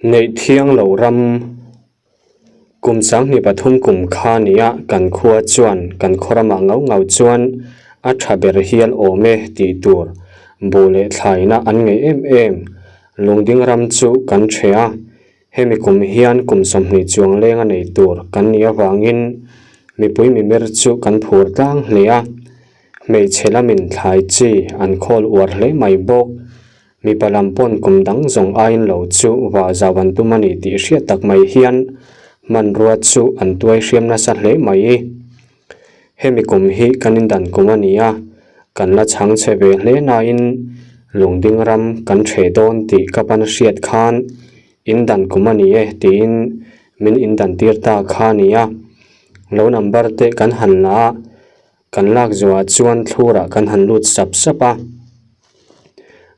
Neih thiang lo ram kum 23 kum kha nia kan khua chuan kan khaw ramah ngau ngau chuan a tha ber hial awm e tih tur buh leh thlaina an ngei em em. Lungding ram chu kan ṭhe a, hemi kum hian kum 20 chuang leng a nei tur kan nih avangin mipui mimir chu kan phur tlang hle a, hmeichhe lamin thlai chi an khawl uar hle mai bawk. Mipa lam pawn kum dang zawng aiin lo chu vah zau an tum a ni tih hriat tak mai hian hmanrua chu an tuai hriam nasa hle mai. Hemi kum hi kan indan kum a ni a, kan la chhang chhe ve hle nain lungding ram kan ṭheh dawn tih ka pan hriat khan indan kum a ni e tiin min indan tir ta kha a ni a. Lo number te kan han la a. Kan lak zuah chuan thlurah kan han lut sap sap a,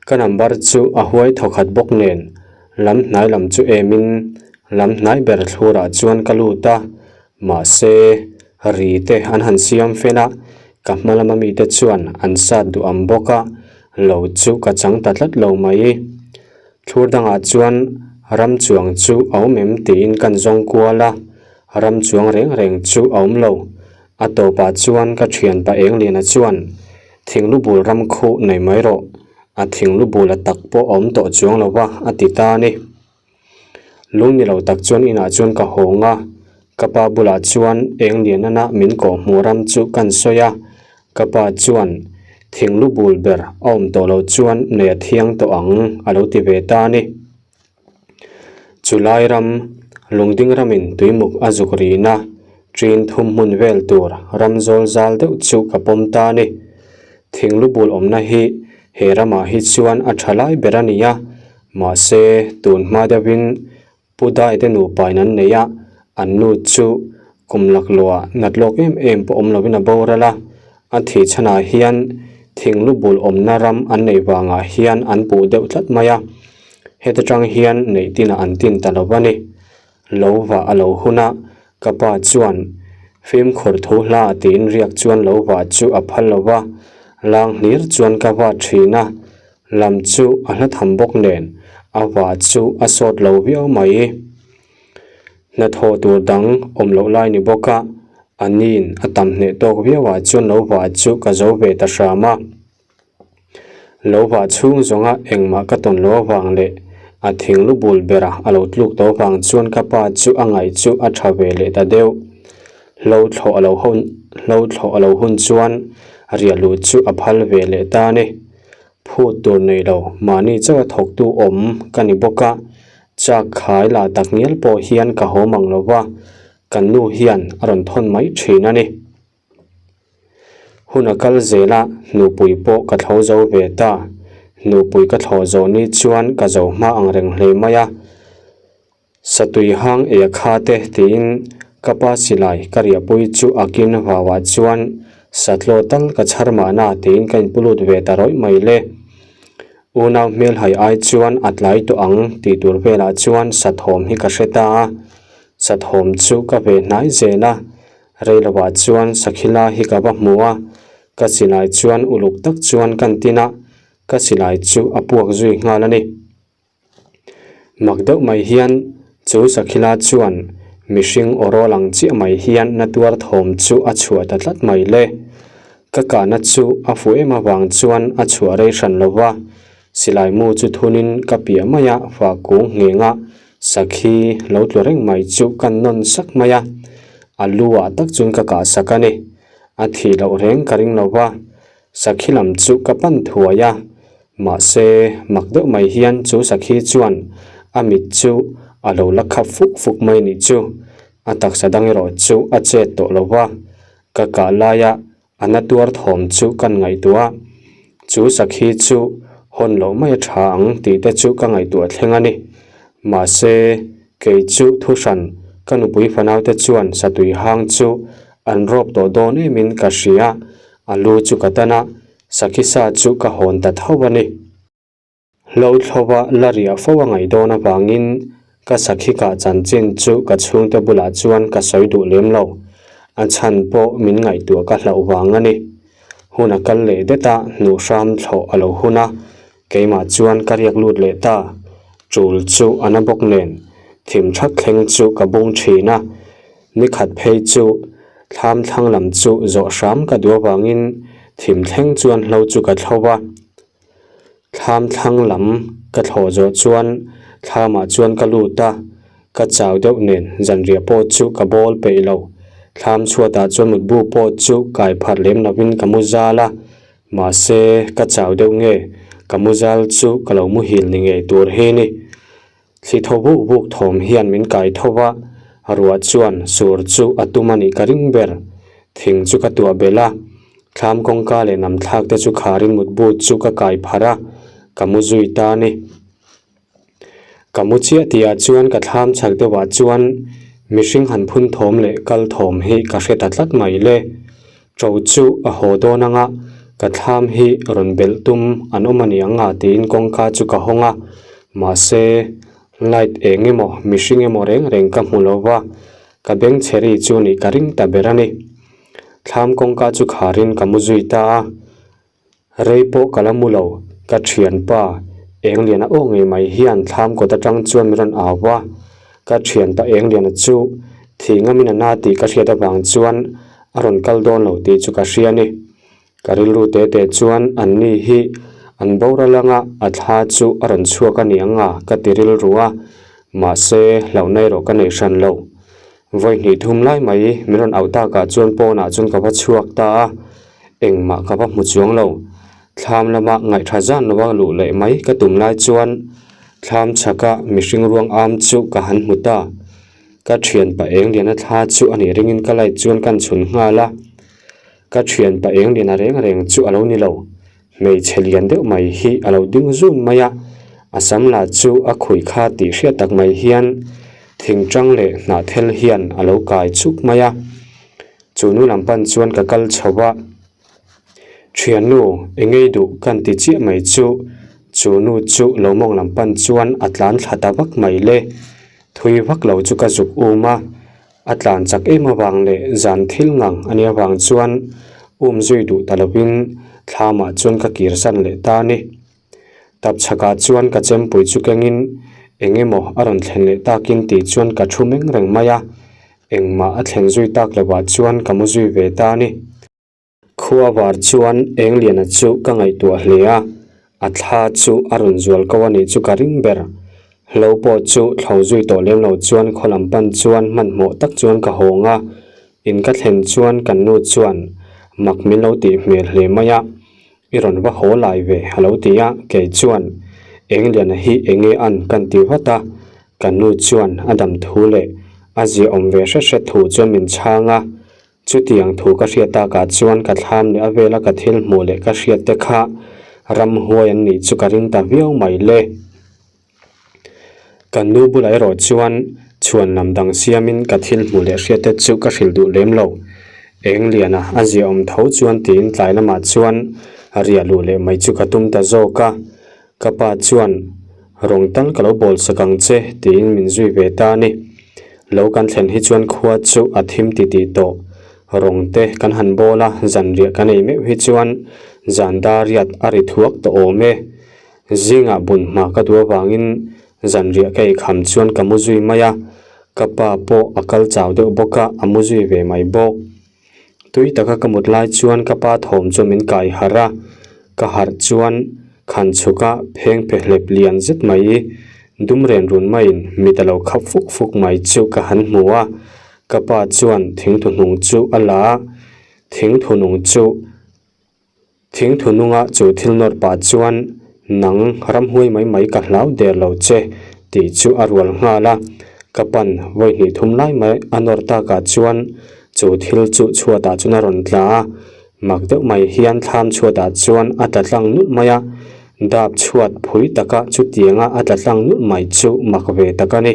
ka number chu a huai thawkhat bawk nen lam hnai lam chu emin lam hnai ber thlurah chuan ka lut a, mahse ri te an han siam fel a, ka hma lama mite chuan an sat duh ang bawk a, lo chu ka chang ta tlat lo mai. Thlur dangah chuan ram chuang chu a awm em tiin kan zawng kual a, ram chuang reng reng chu a awm lo. A tawpah chuan ka thianpa Engliana chuan, Thinglu bul ram khuh nei mai rawh, a thinglu bul a tak pawh a awm tawh chuang lo va, a ti ta a ni. Lung ni lo tak chuan inah chuan ka hawng a, ka pa bulah chuan Englianana min kawh hmuh ram chu kan sawi a, ka pa chuan, Thinglu bul ber a awm tawh lo chuan nei a thiang tawh ang, a lo ti ve ta a ni. Chulai ram, lungding ramin tuimuk a zuk rihna, ṭin thum hmun vel tur ram zawl zal deuh chu ka pawm ta a ni. Thinglu bul awmna hi he ramah hi chuan a ṭha lai ber a ni a, mahse tun hma deuhin Pu Daite nupain an nei a, an nu chu kum laklawhah nat lawk em em pawh awm lovin a boral a, a thih chhanah hian thinglu bul awmna ram an neih vangah hian an puh deuh tlat mai a, heta tang hian neih tinah an tin ta lo va ni. Lo vah a lo hun a, ka pa chuan fimkhur thu hla tiin riak chuan lo vah chu a phal lo va, lang hlir chuan ka va thin a, lam chu a hla tham bawk nen a vah chu a sawt lo viau mai. Hnathawh tur dang awm loh lai ni bawk a, a niin a tam hneh tawk viau ah chuan lo vah chu ka zo ve ta hram a. Lo vah chhung zawnga engmah ka tawn lo avang leh a thing lu bul bera a lo tluk tawh avang chuan ka pa chu a ngaih chu a tha ve leh ta deuh. Hlo thlawh a lo hun hlo thlawh a lo hun chuan riah luh chu a phal ve leh ta a ni. Phut tur nei lo mahni chauh a thawktu awm ka ni bawk a, chak khai lah tak ngial pawh hian ka haw mang lo va, kan nu hian a rawn thawn mai thin a ni. Hun a kal zel a, hnupui pawh ka thlo zo ve ta. Hnupui ka thlawh zawh ni chuan ka zo hma ang reng hle mai a. Satui hang ei a kha te tiin ka pa silai ka riahpui chu a kin vauah chuan satlaw tal ka chhar mahna tiin ka inpu lut ve ta rawih mai le. Unau hmelhai ai chuan a tlai tawh ang tih tur velah chuan sathawm hi ka hre ta a. Sathawm chu ka ve hnai zel a. Reiloah chuan Sakhila hi ka va hmu a, ka silai chuan uluk tak chuan kan tin a, ka silai chu a puak zui nghal a ni. Mak deuh mai hian chu Sakhila chuan mihring aw rawl ang chiah mai hian na tuar thawm chu a chhuah ta tlat mai le. Ka kahna chu a fuh em avang chuan a chhuah rei hran lo va, silai mu chu thunin ka piah mai a, fah kung ngheng a, Sakhi lo tlu reng mai chu ka nawn sak mai a, a lu ah tak chuan ka kah sak a ni. A thih loh reng ka ring lo va, sakhi lam chu ka pan thuai a. Mahse, mak deuh mai hian chu sakhi chuan a mit chu a lo la khap fuk fuk mai nih chu. A taksa dang erawh chu a chet tawh lo va, ka kah laia A na tuar thawm chu kan ngaihtuah a, chu sakhi chu hawn loh mai a tha ang tih te chu ka ngaihtuah thleng a ni. Mahse, kei chu thuhran ka nupui fanaute chuan satui hang chu an rawp tawh dawn emin ka hria, a lu chu ka tan a, sakhi sa chu ka hawn ta tho a ni. Hlo thlova la riah fo a ngaih dawn avangin ka sakhi kah chanchin chu ka chhungte bulah chuan ka sawi duh lem lo. A chhan pawh min ngaihtuah ka hlauh vang a ni. Hun a kal leh det a, hnuh hram thlawh a lo hun a, keimah chuan ka riak lut leh ta. Tul chu a na bawk nen thim that thleng chu ka bung thin a, ni khat phei chu thlam thlang lam chu zawh hram ka duh avangin thim thleng chuan hlo chu ka thlo a. Thlam thlang lam ka thlawh zawh chuan thlamah chuan ka lut a, ka chau deuh nen zanriah pawh chu ka bawl peih lo. Thlam chhuatah chuan mutbu pawh chu kai pharh lem lovin ka mu zal a, mahse ka chau deuh nge ka mu zal chu ka lo muhil ni ngei tur hi ni. Thli thaw buk buk thawm hian min kai tho va, ruah chuan sur chu a tum a nih ka ring ber. Thing chu ka tuah belh a, thlam kawngka leh nam thlak te chu kharin mutbu chu ka kai pharh a, ka mu zui ta a ni. Ka mu chiah tihah chuan ka thlam chhak deuhah chuan mihring han phun thawm leh kal thawm hi ka hre ta tlat mai le. Ṭo chu a haw dawn anga ka thlam hi rawn belh tum an awm a ni ang a tiin kawngka chu ka hawng a, mahse light eng emaw mihring emaw reng reng ka hmu lo va, ka beng chhe ri chu nih ka ring ta ber a ni. Thlam kawngka chu kharin ka mu zui ta a. Rei pawh ka la mu lo, ka thianpa Engliana aw ngei mai hian thlam kawt atang chuan min rawn au va, ka thianpa Engliana chu thih ngamin a na tih ka hriat avang chuan a rawn kal dawn lo tih chu ka hria a ni. Ka rilru te te chuan an ni hi an boral anga a thla chu a rawn chhuak a ni ang a ka ti rilru a, mahse hlauhna erawh ka nei hran lo. Vawi hnih thum lai mai min rawn auh takah chuan pawnah chuan ka va chhuak ta a, engmah ka va hmu chuang lo. Thlam lama ngaihtha zan lova luh leh mai ka tum lai chuan thlam chhaka mihring ruang am chu ka han hmu ta. Ka thianpa eng liana thla chu a nih ringin ka light chuan kan chhun nghal a, ka thianpa eng liana reng reng chu a lo ni lo. Hmeichhe lian deuh mai hi a lo ding zun mai a, a sam lah chu a khuih kha tih hriat tak mai hian thingtang leh hnahthel hian a lo kai chuk mai a. Chu nu lam pan chuan ka kal chho a, Thiannu, i ngei duh kan ti chiah mai chu, chu nu chu lo mawng lam pan chuan a tlan thla ta vak mai le, thui vak lo chu ka zuk um a. A tlan chak em avang leh zan thil ngang a nih avang chuan um zui duh ta lovin thlamah chuan ka kir san leh ta a ni. Tap chhakah chuan ka chempui chu kengin eng emaw a rawn thlen leh takin tih chuan ka thu meng reng mai a, engmah a thlen zui tak lovah chuan ka mu zui ve ta a ni. Khua var chuan Engliana chu ka ngaihtuah hle a, a thla chu a rawn zual ko a nih chu ka ring ber. Hlo pawh chu thlo zui tawh lem lo chuan khaw lam pan chuan hmanhmawh tak chuan ka hawng a, in ka thlen chuan kan nu chuan mak min lo tih hmel hle mai a, I rawn va haw lai ve a lo ti a, kei chuan Engliana hi enge an kan ti vat a, kan nu chuan a dam thu leh a ziaawm ve hret hret thu chuan min chhang a. Chutiang thu ka hriat takah chuan ka thlam leh a vela ka thil hmuh leh ka hriat te kha ramhuai an nih chu ka ring ta viau mai le. Kan nu bulah erawh chuan chhuan lam dang siamin ka thil hmuh leh hriat te chu ka hrilh duh lem lo. Eng liana a ziaawm tho chuan tiin tlai lamah chuan riah luh leh mai chu ka tum ta zawk a. Ka pa chuan, Rawng tal ka lo bawl sak ang che, tiin min zui ve ta a ni. Lo kan thlen hi chuan khua chu a thim titih tawh. Rawng te kan han bawl a, zanriah kan ei meuh hi chuan zan dariat a ri thuak tawh awm e. Zingah bun hma ka duh avangin zanriah ka ei kham chuan ka mu zui mai a, ka pa pawh a kal chau deuh bawk a, a mu zui ve mai bawk. Tui taka ka mut lai chuan ka pa thawm chu min kai harh a, ka harh chuan khan chhuka pheng pe hlep lian zet mai i dum ren run maiin mit a lo khap fuk fuk mai chu ka han hmu a, ka pa chuan thingthuhnung chu a la a, thingthunung chu. Thingthu nunga chu thil nawr pah chuan, Nang ramhuai mai mai ka hlau der lo che, tih chu a rual nghal a. Ka pan vawi hnih thum lai mai a nawr takah chuan chu thil chu chhuatah chuan a rawn tla a. Mak deuh mai hian thlam chhuatah chuan a tla tlang nulh mai a. Dap chhuat phui taka chutianga a tla tlang nulh mai chu mak ve tak a ni.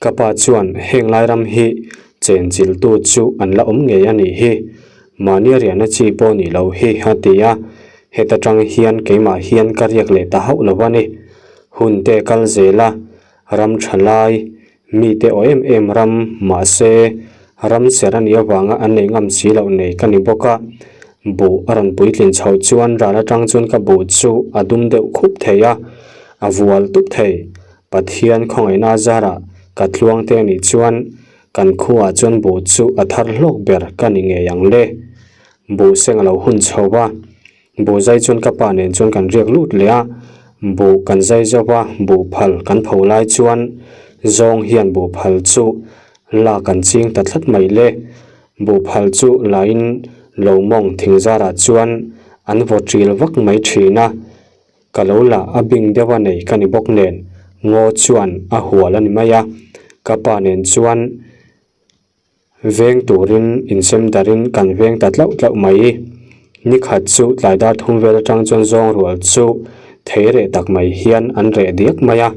Ka pa chuan heng lai ram hi chenchiltu chu an la awm ngei a nih hi, mahni riahna chi pawh nih loh hi a ti a, heta tang hian keimah hian ka riak leh ta hauh lo a ni. Hun te kal zel a, ram tha lai, mite aw em em ram, mahse ram ser a nih avanga an neih ngam si loh nei ka ni bawk a, buh a rawn puitlin chhoh chuan ral atang chuan ka buh chu a dum deuh khup thei a. A vual tup thei. Pathian khawngaihna zarah ka tluang te anih chuan kan khuaah chuan buh chu a thar hlawk ber ka ni ngei ang le. Buh seng a lo hun chho a, buh zai chuan ka pa nen chuan kan riak lut leh a, buh kan zai zo a, buh phal kan pho lai chuan zawng hian buh phal chu lak an ching ta tlat mai le. Buh phal chu lain lo mawng thing zarah chuan an vaw ṭil vak mai ṭhin a. Ka lo la a bing deuh a nei ka ni bawk nen ngaw chuan a hual a ni mai a, ka pa nen chuan veng turin insem darin kan veng ta tlauh tlauh mai. Nikhat chu tlai dar thum vel atang chuan zawng rual chu thei reh tak mai hian an reh diak mai a,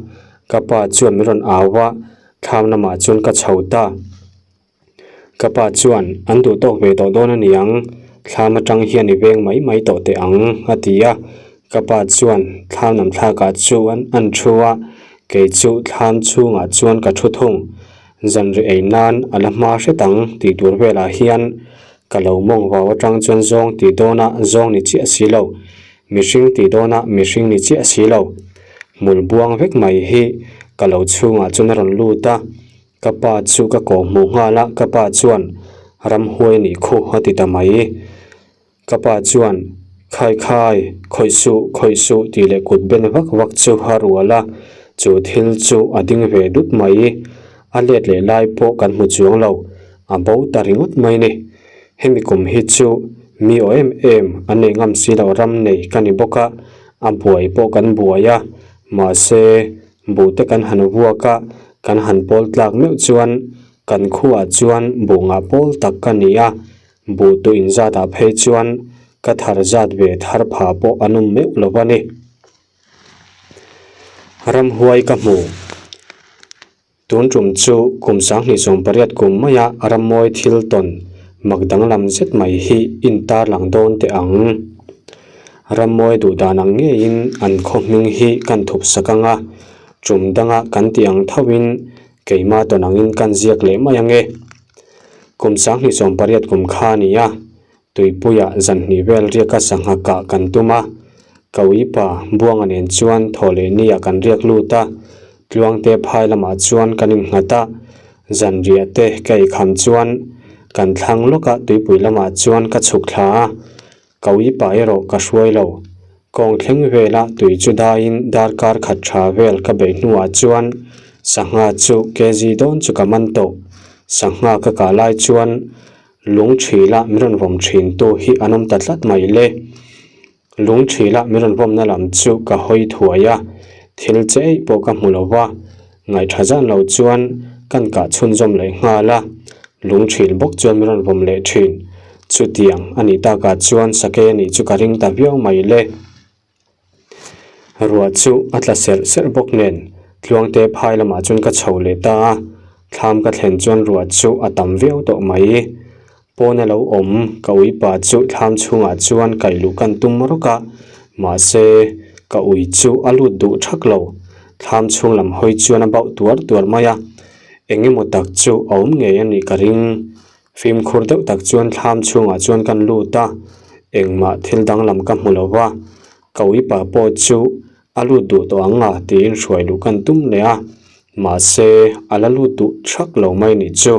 ka pa chuan min rawn au a, thlam lamah chuan ka chho ta. Ka pa chuan, An duh tawk ve tawh dawn a ni ang, thlam atang hian i veng mai mai tawh teh ang, a ti a. Ka pa chuan thlam lam thlakah chuan an thu a, kei chu thlam chhungah chuan ka thu thung. Zanri ei nan a la hma hret ang tih tur velah hian ka lo mawng vau atang chuan zawng tih dawnah zawng ni chiah si lo, mihring tih dawnah mihring ni chiah si lo. Hmul buang vek mai hi ka lo chhungah chuan a rawn lut a. Ka pa chu ka kawh hmuh nghal a, ka pa chuan ramhuai nih khu a ti ta mai. Ka pa chuan Khai khai, khawih suh, khawih suh tih leh kut ben vak vak chu a rual a, chu thil chu a ding ve dut mai. A let leh lai pawh kan hmu chuang lo, a bo ta ringawt mai ni. Hemi kum hi chu mi aw em em an nei ngam si loh ram nei ka ni bawk a, a buai pawh kan buai a, mahse Buh te kan han vuak a, kan han pawl tlak meuh chuan kan khuaah chuan buh ngah pawl tak ka ni a, buh tuh inzatah phei chuan ka thar zat ve thar pha pawh an awm meuh lo a ni. Ramhuai ka hmu. Tun tum chu kum 2018 kum maia rammawi thil tawn mak danglam zet mai hi intarlang dawn teh ang. Rammawi duh dan ang ngeiin an khaw hming hi kan thup sak ang a, tum danga kan tih ang thoin keimah tawn angin kan ziak leh mai ang e. Kum 2018 kum kha a ni a, tuipuiah zanhnih vel riaka sangha kah kan tum a, ka uipa Buanga nen chuan thaw leh nia kan riak lut a, Tluangte phai lamah chuan kan innghat a, zanriah te ka eikham chuan kan thlang lawka tuipui lamah chuan ka chhuk thla a, Ka uipa erawh ka hruai lo. Kawng thleng vela tui chu daiin darkar khat tha vel ka beih hnuah chuan sangha chu kg dawn chu ka man tawh. Sangha ka kah lai chuan lung thila min rawn vawm thin tu hi an awm ta tlat mai le. Lung thila min rawn vawmna lam chu ka hawi thuai a, thil che eih pawh ka hmu lo va. Ngaihṭha zan lo chuan kan kah chhunzawm leh nghal a, lungṭhil bawk chuan min rawn vawm leh ṭhin. Chutiang a nih takah chuan sakei a nih chu ka ring ta viau mai le. Ruah chu a tla serh serh bawk nen Tluangte phai lamah chuan ka chho leh ta a, thlam ka thlen chuan ruah chu a tam viau tawh mai. Pawn a lo awm, ka uipa chu thlam chhungah chuan kaih luh kan tum rawk a, mahse ka ui chu a lut duh thak lo. Thlam chhung lam hawi chuan a bauh tuar tuar mai a, eng emaw tak chu a awm ngei a nih ka ring. Fimkhur deuh tak chuan thlam chhungah chuan kan lut a, engmah thil danglam ka hmu lo va, ka uipa pawh chu a lut duh tawh ang a tiin hruai luh kan tum leh a, mahse a la lut duh thak lo mai nih chu.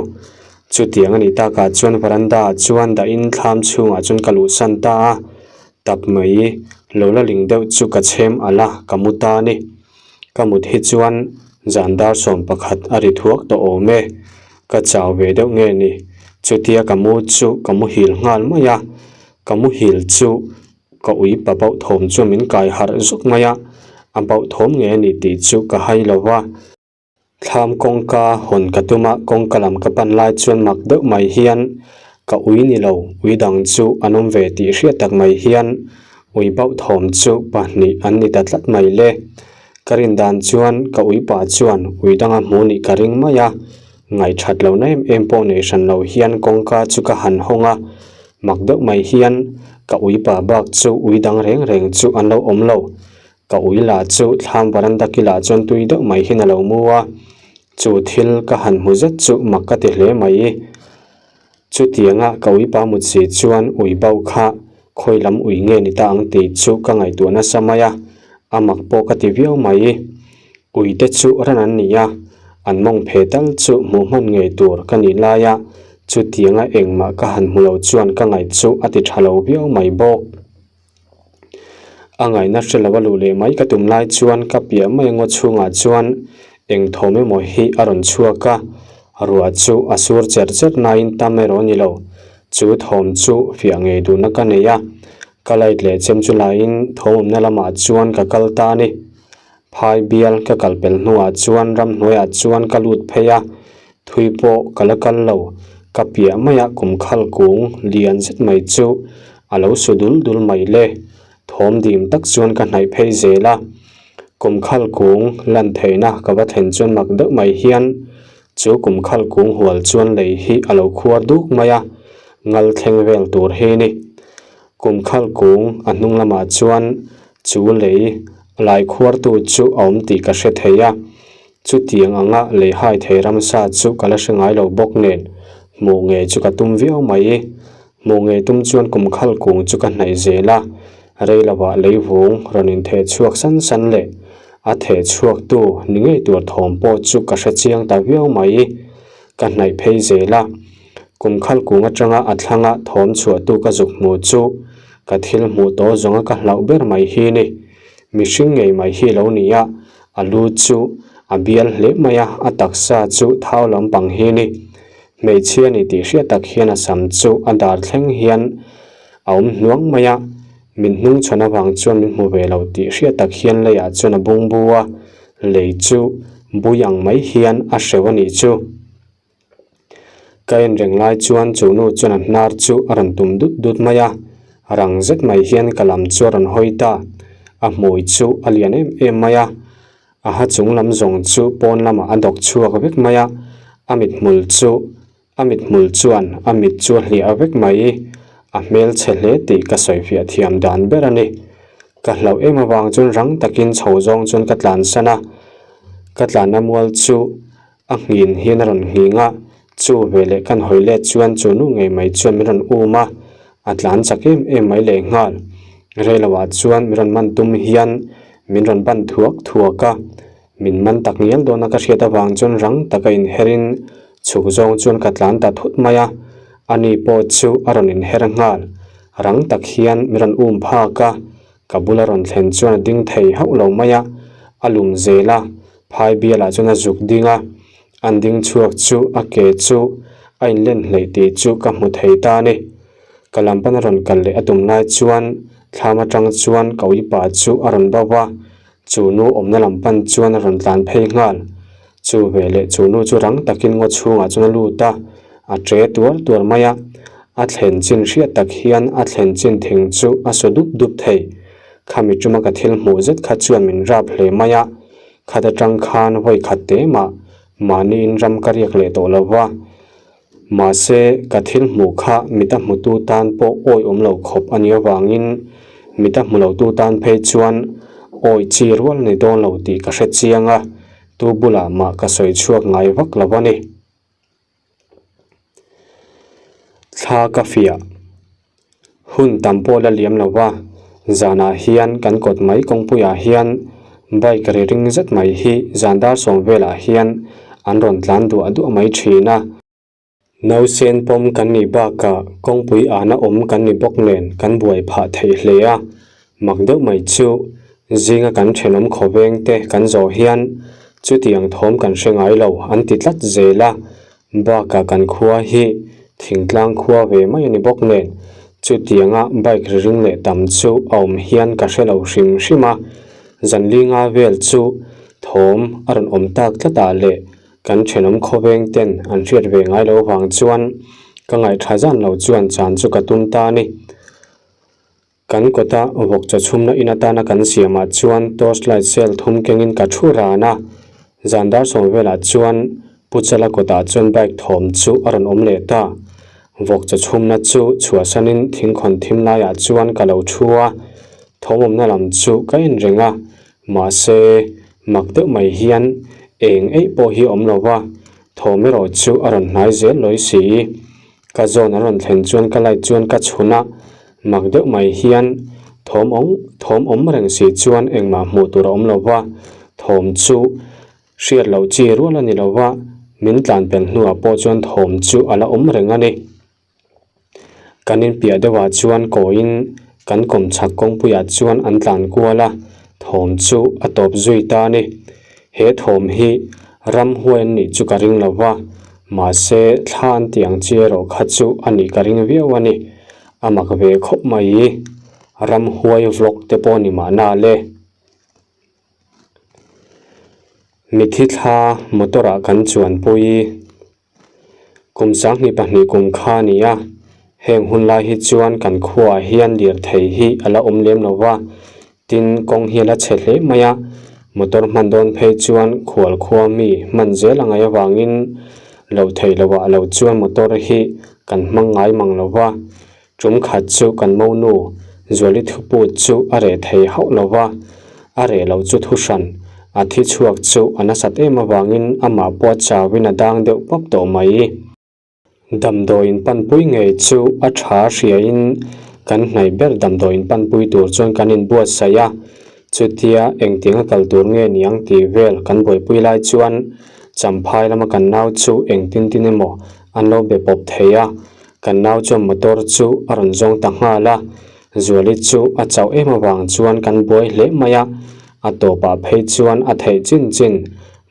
Chutiang a nih takah chuan veranda ah chuan dahin thlam chhungah chuan ka luhsan ta a, tap mai lo la ling deuh chu ka chhem alh a, ka mu ta a ni. Ka mut hi chuan zan dar 11 a ri thuak tawh awm e, ka chau ve deuh nge ni. Chutia ka mu chu ka muhil nghal mai a, ka muhil chu Ka ui pa bauh thawm chu min kai harh zuk mai a, a bauh thawm nge a ni tih chu ka hai lo va. Thlam kawngka hawn ka tum a, kawngka lam ka pan lai chuan mak deuh mai hian ka ui ni lo, ui dang chu an awm ve tih hriat tak mai hian ui bauh thawm chu pahnih an ni ta tlat mai le. Ka rin dan chuan ka ui pa chuan ui danga hmu nih ka ring mai a, ngaihṭhat lohna em em pawh nei hran lo hian kawngka chu ka han hawng a, Mak deuh mai hian ka ui pa bak chu ui dang reng reng chu an lo awm lo. Ka ui lah chu thlam varanda kilah chuan tui deuh mai hian a lo mu a, chu thil ka han hmu zet chu mak ka ti hle mai. Chutianga ka ui pa mut si chuan ui bauh kha khawi lam ui nge ni ta ang tih chu ka ngaihtuah nasa mai a. A mak pawh ka ti viau mai. Ui te chu ran an ni a, an mawng phe tal chu hmuh hman ngei tur ka nih laia chutianga engmah ka han hmu lo chuan ka ngaih chu a ti tha lo viau mai bawk. A ngaihna hre lo a luh leh mai ka tum lai chuan ka piah mai ngaw chhungah chuan eng thawm emaw hi a rawn chhuak a, ruah chu a sur cher cher nain tam erawh a ni lo. Chu thawm chu fiah ngei duhna ka nei a, ka light leh chem chu laiin thawm awmna lamah chuan ka kal ta a ni. Phai bial ka kal pel hnuah chuan ramhnuaiah chuan ka lut phei a, thui pawh ka la kal lo. Ka piah maiah kum khal kung lian zet mai chu a lo su dul dul mai le. Thawm dim tak chuan ka hnaih phei zel a, kum khal kung lan theihna ka va thlen chuan mak deuh mai hian chu kum khal kung hual chuan lei hi a lo khuar duk mai a, ngal thleng vel tur hi ni. Kum khal kung a hnung lamah chuan Chu lei lai khuartu chu a awm tih ka hre thei a, chutiang anga lei hai thei ramsa chu ka la hre ngai lo bawk nen hmuh ngei chu ka tum viau mai. Hmuh ngei tum chuan kum khal kung chu ka hnaih zel a, rei lovah lei vung rawn intheh chhuak san san leh a theh chhuaktu ni ngei tur thawm pawh chu ka hre chiang ta viau mai. Ka hnaih phei zel a, kum khal kung atanga a thlanga thawm chhuahtu ka zuk hmuh chu Ka thil hmuh tawh zawnga ka hlauh ber mai hi ni. Mihring ngei mai hi lo ni a, a lu chu a bial hle mai a, a taksa chu thau lampang hi ni. Hmeichhia ni tih hriat tak hian a sam chu a dar thleng hian a awm hnuang mai a, min hnung chhawn avang chuan min hmu ve lo tih hriat tak hian leiah chuan a bungbu a, lei chu bui ang mai hian a hreuh a nih chu. Ka en reng lai chuan chu nu chuan a hnar chu a rawn tum dut dut mai a, rang zet mai hian ka lam chu a rawn hawi ta. A hmui chu a lian em em mai a, a ha chung lam zawng chu pawn lamah a dawk chhuak vek mai a, a mithmul chu a mithmul chuan a mit chu a hliah vek mai. A hmelchhe hle tih ka sawifiah thiam dan ber a ni. Ka hlauh em avang chuan rang takin chho zawng chuan ka tlansan a, ka tlanna mual chu A nghin hian a rawn nghing a, chu veleh kan hawi let chuan chu nu ngei mai chuan min rawn um a, a tlan chak em em mai leh nghal. Reiloah chuan min rawn man tum hian min rawn ban thuak thuak a, min man tak ngial dawna ka hriat avang chuan rang taka inherin chhuk zawng chuan ka tlan ta thut mai a, ani pawh chu a rawn inher nghal. Rang tak hian min rawn um phak a, ka bula rawn thlen chuan a ding thei hauh lo mai a, a lum zel a, Phai bialah chuan a zuk ding a, an ding chhuak chu a ke chu a inlen hleih tih chu ka hmu thei ta a ni. Ka lam pana rawn kal leh a tum lai chuan thlam atang chuan ka uipa chu a rawn bo va, chu nu awmna lam pan chuan a rawn tlan phei nghal. Chu veleh chu nu chu rang takin ngaw chhungah chuan a lut a, a tre tuar tuar mai a, a thlen chin hriat tak hian a thlen chin thing chu a su dup dup thei. Khami tuma ka thil hmuh zet kha chuan min rap hle mai a, khat atang khan vawi khat te mah mahniin ram ka riak leh tawh lo va. Mahse, ka thil hmuh kha mita hmutu tan pawh awi awm lo khawp a nih avangin mita hmu lotu tan phei chuan awi chi rual ni dawn lo tih ka hre chiang a, tu bulah mah ka sawi chhuak ngai vak lo a ni. Thla ka fiah. Hun tam pawh la liam lo va, zanah hian kan kawt mai kawngpuiah hian bike ri ring zet mai hi zan dar sawm velah hian an rawn tlan duah duah mai thin a. Nausen pawm kan nih bakah kawngpui ana awm kan ni bawk nen kan buai phah theih hle a, Mak deuh mai chu zinga kan thenawm khawveng te kan zawh hian chutiang thawm kan hre ngai lo an ti tlat zel a, bakah kan khua hi thingtlang khua ve mai a ni bawk nen chutianga bike ri ring leh tam chu a awm hian ka hre lo hrim hrim a, zan linga vel chu thawm a rawn awm tak tlat ah leh kan thenawm khawveng ten an hriat ve ngai lo vang chuan ka ngaihṭha zan lo chuan chan chu ka tum ta a ni. Kan kawta vawk chaw chhumna in atana kan siamah chuan torch light cell thum kengin ka thu ran a, zan dar sawm velah chuan Pu Chala kawtah chuan bike thawm chu a rawn awm leh ta. Vawk chaw chhumna chu chhuahsanin thingkhawn thim laiah chuan ka lo thu a, thawm awmna lam chu ka en reng a, mahse mak deuh mai hian eng eih pawh hi a awm lo va, thawm erawh chu a rawn hnai zel lawi si. Ka zawn an rawn thlen chuan ka light chuan ka chhun a, mak deuh mai hian Thawm awm thawm awm reng si chuan engmah hmuh tur a awm lo va, thawm chu hriat loh chi rual a ni lo va, min tlan pel hnuah pawh chuan thawm chu a la awm reng a ni. Kan inpiah deuhah chuan kawiin kan kawmchhak kawngpuiah chuan an tlan kual a, thawm chu a tawp zui ta a ni. He thawm hi ramhuai an nih chu ka ring lo va, mahse thla an tih ang chi erawh kha chu a nih ka ring viau a ni. A mak ve khawp mai, ramhuai vlog te pawh ni mahna le. Mithi thla motor ah kan chuanpui. Kum 22 kum kha a ni a, heng hun lai hi chuan kan khuaah hian lirthei hi a la awm lem lo va, tin kawng hi a la chhe hle mai a, motor hman dawn phei chuan khual khua mi hman zel a ngaih avangin loh theih loh ah lo chuan motor hi kan hmang ngai mang lo va, tum khat chu kan monu Zuali thuput chu a reh thei hauh lo va, a reh loh chu thu hran, a thi chhuak chu a nasat em avangin amah pawh a chauin a dang deuh pawp tawh mai. Damdawiin panpui ngei chu a tha hriain kan hnaih ber damdawiin panpui tur chuan kan inbuatsaih a, chutia engtianga kal tur nge niang tih vel kan buaipui lai chuan Champhai lama kan nau chu engtin tin emaw an lo be pawp thei a, kan nau chuan motor chu a rawn zawng ta nghal a, Zuali chu a chauh em avang chuan kan buai hle mai a, a tawpah phei chuan a theih chin chin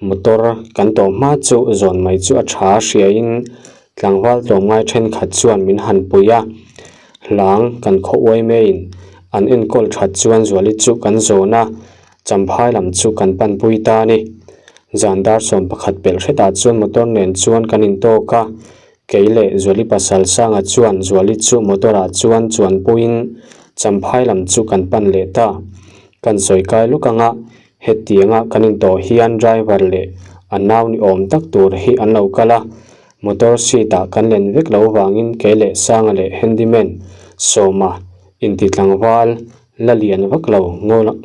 motor kan tawh hma chu zawn mai chu a tha hriain tlangval tlawmngai thenkhat chuan min han pui a, hlang kan khaw uai maiin an enkawl that chuan Zuali chu kan zawn a, Champhai lam chu kan panpui ta a ni. Zan dar 11 pelh hretah chuan motor nen chuan kan intawk a, Kei leh Zuali pasal Sanga chuan Zuali chu motor ah chuan chuanpuiin Champhai lam chu kan pan leh ta. Kan sawi kai luk anga hetianga kan intawh hian driver leh a nau ni awm tak tur hi an lo kal a, motor seat ah kan len vek lo vangin kei leh Sanga leh handyman Sawma inti tlangval la lian vak lo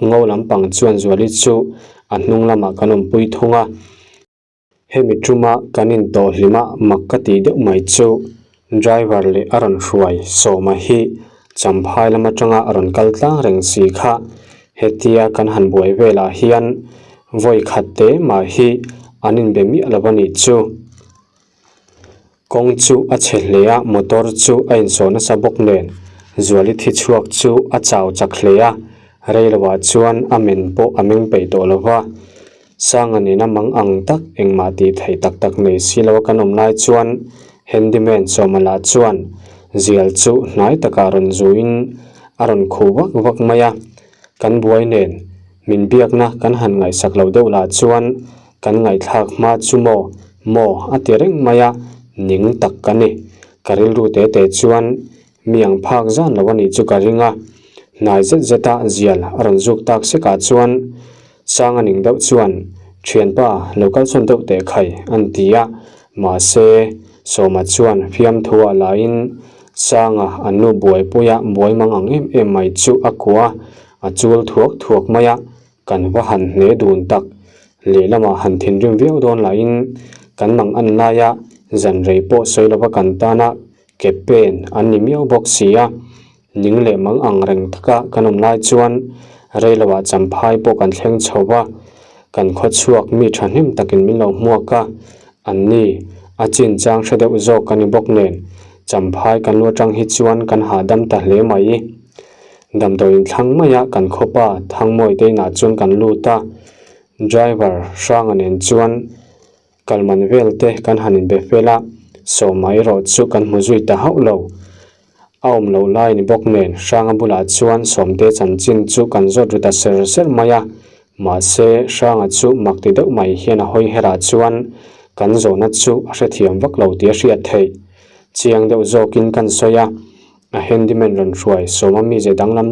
ngo lampang chuan Zuali chu a hnung lamah kan awmpui thung a. Hemi tuma kan intawh hlima mak ka tih deuh mai chu driver leh a rawn hruai Sawma hi Champhai lam atanga a rawn kal tlang reng si kha hetia kan han buai velah hian vawi khat te mah hi an inbe miah lo a nih chu. Kawng chu a chhe hle a, motor chu a insawh nasa bawk nen Zuali thi chhuak chu a chau chak hle a, reiloah chuan a men pawh a meng peih tawh lo va. Sanga nena mang ang tak engmah tih theih tak tak nei si lo a kan awm lai chuan handyman Sawmala chuan zial chu hnai takah rawn zuin a rawn khuh vak vak mai a, kan buai nen min biakna kan han ngaihsak lo deuh lah chuan kan ngaihthlak hma chu maw maw a ti reng mai a, ning tak ka ni. Ka rilru te te chuan mi ang phak zan lo a nih chu ka ring a, hnai zet zeta zial a rawn zuk tak sekah chuan Sanga ning deuh chuan, Thianpa, lo kal sawn deuh teh khai, an ti a. Mahse, Sawma chuan fiamthu ah laiin Sanga an nu buaipuia buai mang ang em em mai chu a kuah a, a chul thuak thuak mai a, kan va han hne dun tak. Lehlamah han thinrim viau dawn lahin kan mang an laia zan rei pawh sawi lova kan tana ke pen an ni miau bawk si a. Ning leh mang ang reng taka kan awm lai chuan reiloah Champhai pawh kan thleng chho va, kan khawchhuak mi thahnem takin min lo hmuak a, an ni, a chinchang hre deuh zawk a ni bawk nen Champhai kan lu atang hi chuan kan hahdam ta hle mai. Damdawiin thlang maia kan khawpa Thangmawi te inah chuan kan lut a, driver Hranga nen chuan Kalman vel te kan han inbe fel a, Sawma erawh chu kan hmu zui ta hauh lo. A awm loh lai ni bawk nen Hranga bulah chuan Sawmte chanchin chu kan zawt ru ta ser ser mai a, mahse Hranga chu mak ti deuh mai hian a hawi herah chuan kan zawhna chu a hrethiam vak lo tih a hriat theih. Chiang deuh zawkin kan sawi a, a handyman rawn hruai Sawma mize danglam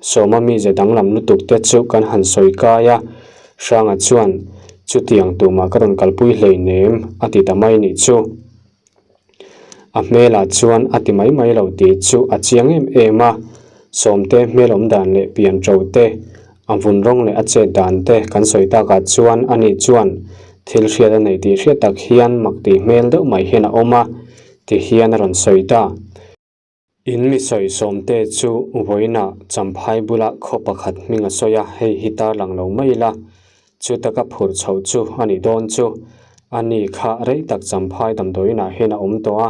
Sawma mize danglam lutuk te chu kan han sawi kai a, Hranga chuan chutiang tumah ka rawn kalpui hleinem a ti ta mai nih chu. A hmelah chuan a ti mai mai lo tih chu a chiang em em a, Sawmte hmel awm dan leh pian ṭo te, a vun rawng leh a chet dan te kan sawi takah chuan ani chuan thil hriat a nei tih hriat tak hian mak tih hmel deuh mai hian a awm a, ti hian a rawn sawi ta. In mi sawi sawmte chu vawiinah Champhai bula khaw pakhat hming a sawi a, hei hi tarlang lo mai ila, chu taka phurh chhoh chu a nih dawn chu. A ni kha rei tak Champhai damdawiinah hian a awm tawh a,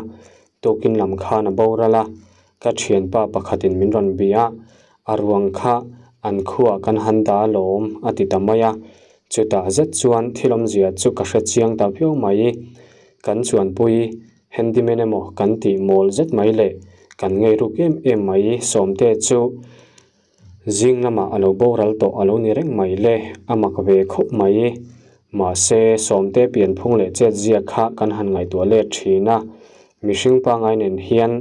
tukin lam khan a boral a, ka thianpa pakhatin min rawn bia a, a ruang kha an khuaah kan han dah alawm a ti ta mai a, chutah zet chuan thil awmzia chu ka hre chiang ta viau mai. Kan chuanpui Handyman emaw kan tih mawl zet mai leh kan ngei ruk em em mai Sawmte chu zing lamah a lo boral tawh a lo ni reng mai le, a mak ve khawp mai. Mahse, Sawmte pianphung leh chetziak kha kan han ngaihtuah let thin a, mihring pangai nen hian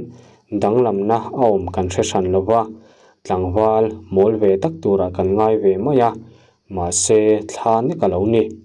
danglamna a awm kan hre hran lo va, tlangval mawl ve tak turah kan ngai ve mai a, mahse thla nek a lo ni.